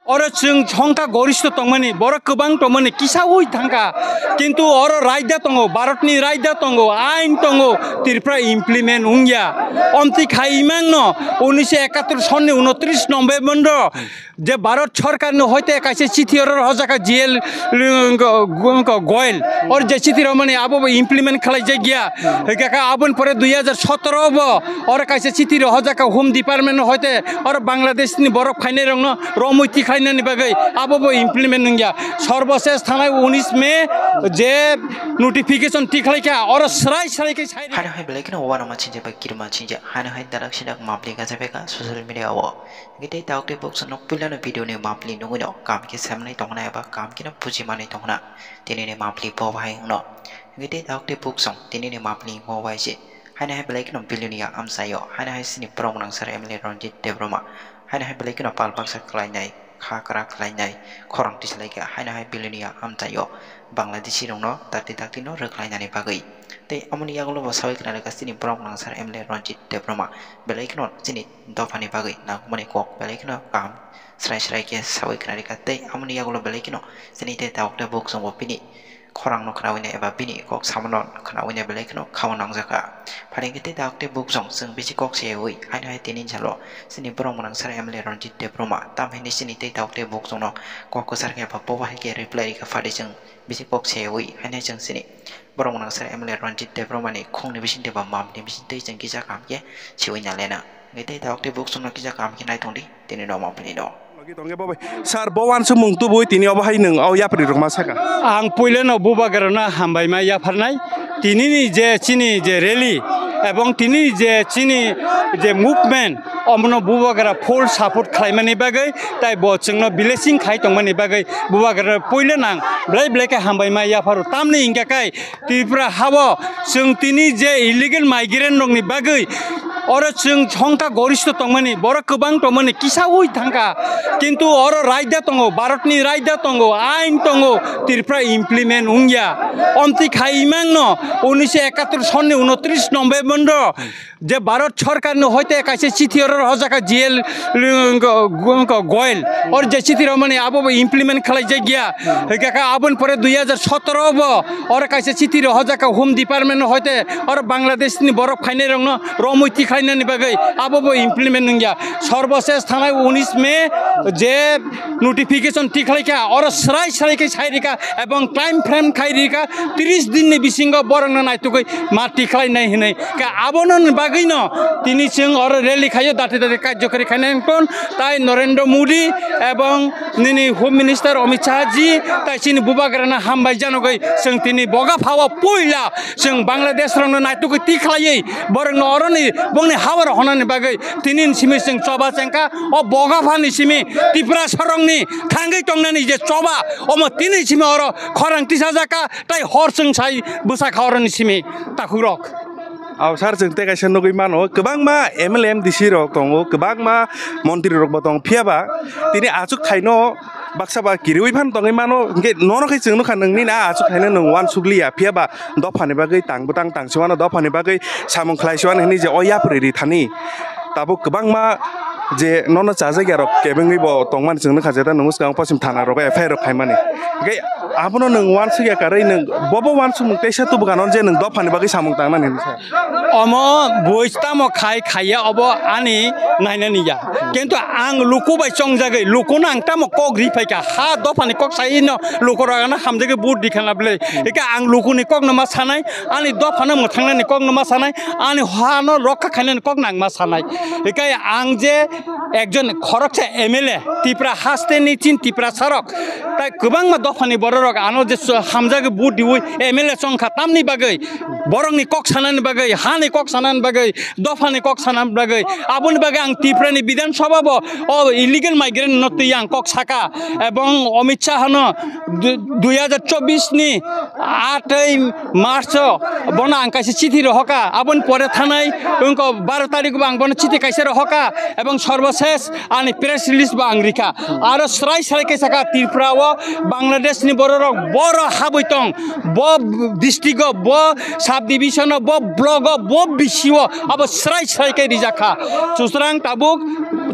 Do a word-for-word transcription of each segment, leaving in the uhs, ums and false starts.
Oro chwng songkha goristho tongmani, borok kwbang tongmani, kisaui thangkha. Kintu oro raida tongo, Bharatni raida tongo, ain tongo, Tripura implement wngya. Omtwi khai imangno unisho ekattor sonni unotris November je Bharat Sarkarni hoite kaisa chithi oro rwjakha G L Goyal. Or je chithi rwmani abo bo implement khlaijakya. Hwnkhe kha aboni pore dui hajar sotoro bo oro kaisa chithi rwjakha Home Department hoite oro Bangladeshni borok phainairokno romwi tikhlainani bagwi abo bo implement wngya. Sorbosesh thanai unis May je notification tikhlaikha oro srai srai khe sai. Haino hai belai kheno uanama sinjak bai kirima sinjak. Haino hai darak sinjak mapli gajaibekha social media o. Hwnkhe tei tabuk tei bukchwng nok puilano video ni mapli nugwino kaham khe saimani tongna eba kaham kheno bujimanwi tongna. Tini ni mapli bo bahai wngno. Hwnkhe tei tabuk tei bukchwng tini ni mapli bo bahai se. Haino hai belai kheno bilonia amchaio. Haino hai chini borok mwnangsar M L A Ranjit Debbarma. Haino hai belai kheno pal baksa khlainai, kha kwrak khlainai, khorang tisalai kha. Haino hai bilonia amchaio. Bangladeshi rokno dakti dakti no rwkhlainani bagwi. Tei amoni yagulo bo sawi khna rwkha chini borok mwnangsar M L A Ranjit Debbarma. Belai kheno chini dophani bagwi nangmani kok belai kheno kaham srai srai khe sawi khna rwkha. Tei amoni yagulo belai kheno chini tei tabuk tei bukchwng bo bini khorangno khnawi nai eba bini kok samano khnawi nai belai kheno khao nangjakha. Phailengkhe tei tabuk tei bukchwng chwng bisi kok seyawi haino hai tini salo chini borok mwnangsar M L A Ranjit Debbarma tam hini chini tei tabuk tei bukchwngno kok kwchar khe eba bobo hai khe reply rwkha phadi chwng bisi kok seyawi haino chwng chini borok mwnangsar M L A Ranjit Debbarmani khungni bisingtwi ba mamni bisingtwi chwng kisa kaham khe sewi nalena. Hwnkhe tei tabuk tei bukchwngno kisa kaham khe naitongdi tini no mapli no. Logi tongkhe bo bai. Sir, bo wansukmung tubui tini obo hai nwng o yapri rok ma saka. Ang puilano bubagrano hambaima yapharnai. Tinini je chini je rally ebong tinini je chini je movement, omono bubagra full support khlaimani bagwi, tai bo chwngno blessing khai tongmani bagwi bubagrano puila nang belai belai khe hambaima yapharo. Tamni hingkha khe Tripura hao chwng tini je illegal migrant rokni bagwi oro chwng songkha goristho tongmani, borok kwbang tongmani, kisaui thangkha. Kintu oro raida tongo, Bharatni raida tongo, ain tongo, Tripura implement wngya. Omtwi khai imangno unisho ekattor sonni unotris November je Bharat Sarkarni hoite kaisa chithi oro rwjakha G L Goyal. Or je chithi rwmani abo bo implement khlaijakya. Hwnkhe kha aboni pore dui hajar sotoro bo oro kaisa chithi rwjakha Home Department hoite oro Bangladeshni borok phainairokno romwi tikhlainani bagwi abo bo implement wngya. Sorbosesh thanai unis May je notification tikhlaikha, oro srai srai khe sai rikha ebong time frame khai rikha, tris dinni bisingo borokno naitugwi ma tikhlainai hinwi. Khe abono bagwino tini chwng oro rally khaio, dati dati karjokari khainai wngton, tai Narendra Modi ebong nini Home Minister Amit Shah ji tai chini bubagrano hambai janogwi chwng tini boga phao puila chwng Bangladesh rokno naitugwi tikhlaiwi borokno oroni bongni hawar honani bagwi tini simi chwng choba chengkha. O boga phani simi Tiprasa rokni thangwi tongnani je choba, omo tini simi oro khorang tisajak kha, tai hor chwng sai bwsa kha oroni simi takhukrok. Aw sir, chwng tei kaisa nugwi mano, kwbangma M L A, M D C rok tongo, kwbangma montri rok bo tongo, phiya ba tini achuk thaino baksa ba kiriwi phan tongwi mano, hwnkhe nono khe chwng nukha nwngni na achuk thaino nwng uansuk liya, phiya ba dophani bagwi tang bwtang tang se mano, dophani bagwi samung khlai se mano hinwi je o yapri ri thani. Tabuk kwbangma je nono chajakya rok kebengwi bo tongmani chwng nukha, jeta nwng swkang posim thana rogo F I R rok khaimani. Hwnkhe abono nwng uansukya karwi nwng bobo uansukmung teisa tubukano je nwng dophani bagwi samung tangnani hinwi sa. Omo bui tamo khai khaiya obo ani nainani ya. Kintu ang luku bai chongjagwi, lukuno ang tamo kok ri phaikha, ha dophani kok sai no lukurok ano hamjagwi vote dikhana bwle. Hwnkhe ang lukuni kokno ma sanai, ani dophano mwthangnani kokno ma sanai, ani hano rokha khainani kokno ang ma sanai. Hwnkhe ang je ekjon khoroksa M L A, Tipra hasteni chin Tiprasarok, tai kwbangma dophani bororok ano je hamjagwi vote diwi M L A chongkha, tamni bagwi borokni kok sanani bagwi, hani kok sanani bagwi, dophani kok sanani bagwi, aboni bagwi ang Tiprani Bidhan Sabha bo o illegal migrant no twi ang kok saka, ebong Amit Shah no du-, dui hajar chobbish ni atwi March o bono ang kaisa chithi rohoka, aboni pore thanai wngkha baro tarikh bo ang bono chithi kaisa rohoka, ebong sorbosesh ani press release bo ang rikha. Aro srai srai khe saka Tripura o Bangladesh ni bororok boro habwi tong, bo district o, bo sub division o, bo block o, bo bisi o, abo srai srai khe rijak kha. Sutrang tabuk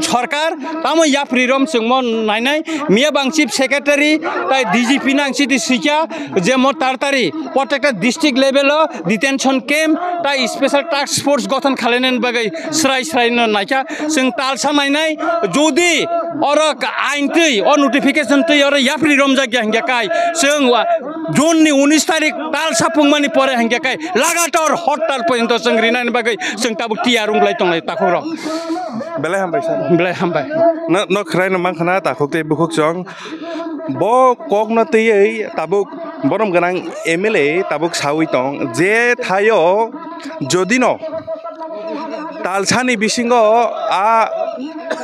sorkar tamo yapri rom chwngmo nainai, miya bang chief secretary tai D G P nang chiti sikya je mo tartari protected district level o detention camp tai special task force gothon khalainani bagwi srai srai no naikha. Chwng talsa nainai, jodi oro ain twi, o notification twi oro yapri romjak ya hingya kai, chwng wa-, June ni unis tarik talsa pungmani pore hingya kai lagatar hortal porjonto chwng rinani bagwi chwng tabuk tiyar wng lai tonglai takhuk rok. Belai hambai sir. Belai hambai. No, no khwrai no mankha na takhuk tei bukhuk chwng. Bo kok no twiwi tabuk borom gwnang M L A tabuk sawi tong je thaio jodi no talsani bisingo a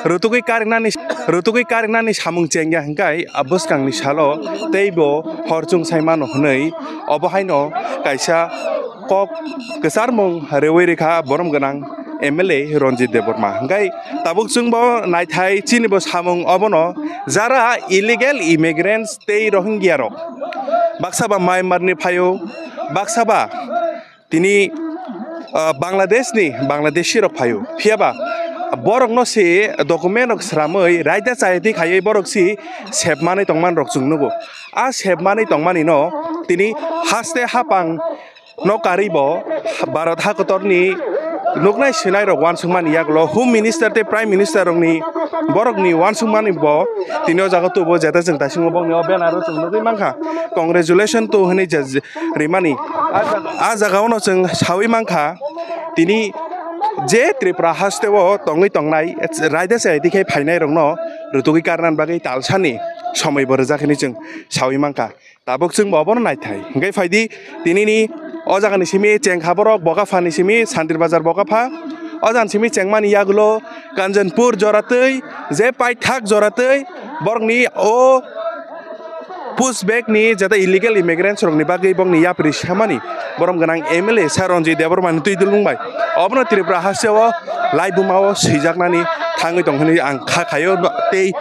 rutugwi kariknani, rutugwi kariknani samung chengya hingkai a bwskangni salo teibo hor chwng sai mano hwnwi obo haino kaisa kok kwcharmung rewi rikha borom gwnang M L A Ranjit Debbarma. Hingkai tabuk chwngbo naithai chinibo samung obono jara illegal immigrants tei Rohingya rok baksa ba Myanmar ni phaio, baksa ba tini, ah, Bangladesh ni Bangladeshi rok phaio. Phiya ba borok no se document rok sramwi raida chayati khaiwi borok si sep manwi tongman rok chwng nugo. A sep manwi tongmani no tini haste hapang no karwi bo Bharat hakotor ni nuknai swinai rok uansukmani yagulo Home Minister tei Prime Minister rokni borokni uansukmani bo tini o jaga tubo jeta chwng taisingo bokni o banner o chwng nugwi mankha. Congratulation to hwnwi je, je, rimani. A jaga, a jaga ono chwng sawi mankha tini je Tripura haste o tongwi tongnai raida chayati khe phainai rokno rutugwi karnani bagwi talsani somoi bo rwjak hwnwi chwng sawi mankha. Tabuk chwng bo obono naithai. Hingke phaidi tinini o jagani simi chengkha borok Bokapha ni simi Santir Bazar Bokapha. O jagani simi chengmani yagulo Kanchanpur joratwi je paithak joratwi borokni o push back ni jeta illegal immigrants rokni bagwi bokni yapri samani borom gwnang M L A Sir Ranjit Debbarma ni twi dulung bai. Obono Tripura haste o laibuma o swijaknani thangwi tong hwnwi ang kha khaio tei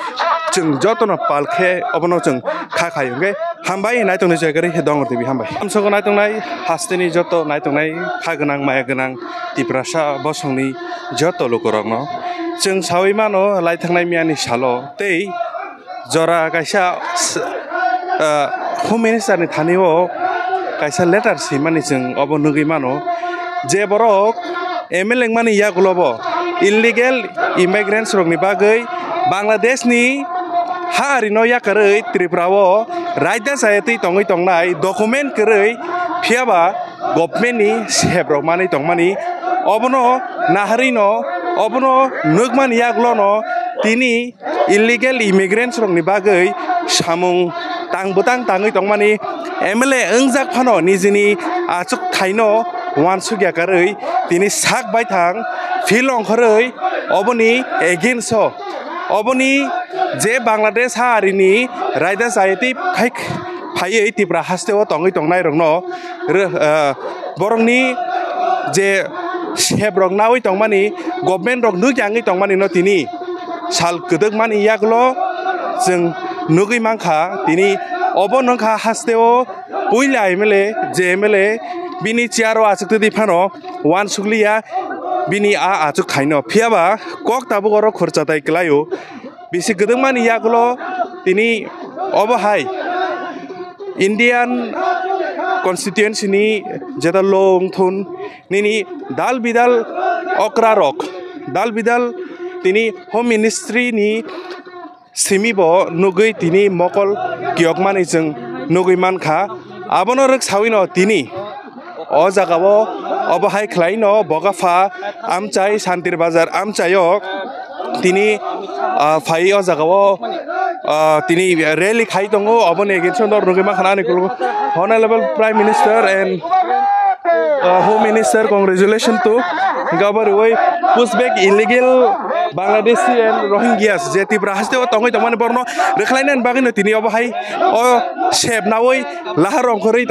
chwng jotono pal khe obono chwng kha khaio hwnkhe. Hambai, naitongnai jagari khe Dongor T V, hambai. Amsongo naitongnai hasteni joto naitongnai kha gwnang maya gwnang Tiprasa bosongni joto lukurokno chwng sawi mano laithaknai miyani salo tei jora kaisa s-, ah, Home Minister ni thani o kaisa letter swimani chwng obo nugwi mano je borok M L A wngmani yagulobo illegal immigrants rokni bagwi Bangladesh ni ha arino yakarwi Tripura o raida chayatwi tongwi tongnai document kwrwi, phiyaba government ni sep rok manwi tongmani obono naharwi no obono nukmani yagulono tini illegal immigrants rokni bagwi samung tang bwtang tangwi tongmani M L A wngjak phano nijini achukthaino uansukya karwi tini sak baithang phil ongkhorwi oboni against o oboni je Bangladesh ha arini raida chayatwi khai phaiwi Tripura haste o tongwi tongnai rokno rw-, ah, borokni je sep rok nawi tongmani, government rok nukya wngwi tongmani no tini sal kwdwkmani yagulo chwng nugwi mankha. Tini obo nungkha haste o puila M L A, je M L A bini chair o achuktwi phano uansukliya bini a achukthaino, phiyaba kok tabuk oro khurchatai kwlaio. Bisi kwdwkmani yagulo tini obo hai Indian constituency ni jeta long thun nini dal bidal okra rok, dal bidal tini Home Ministry ni simi bo nugwi tini mokol kiyokmani chwng nugwi mankha. Abono rwk sawino tini o jagao obo hai khlaino Bokapha amchai Santir Bazar amchaio tini, ah, phai o jagao, ah, tini rally khai tongo. Oboni against o nor nugwi mankha ani kulugo Honorable Prime Minister and, ah, Home Minister, congratulations to gabariwi pushback illegal Bangladeshi and Rohingyas je Tripura haste o tongwi tongmani borno rwkhlainani bagwino tini obo hai o sep nawi lahar rongkhorwi.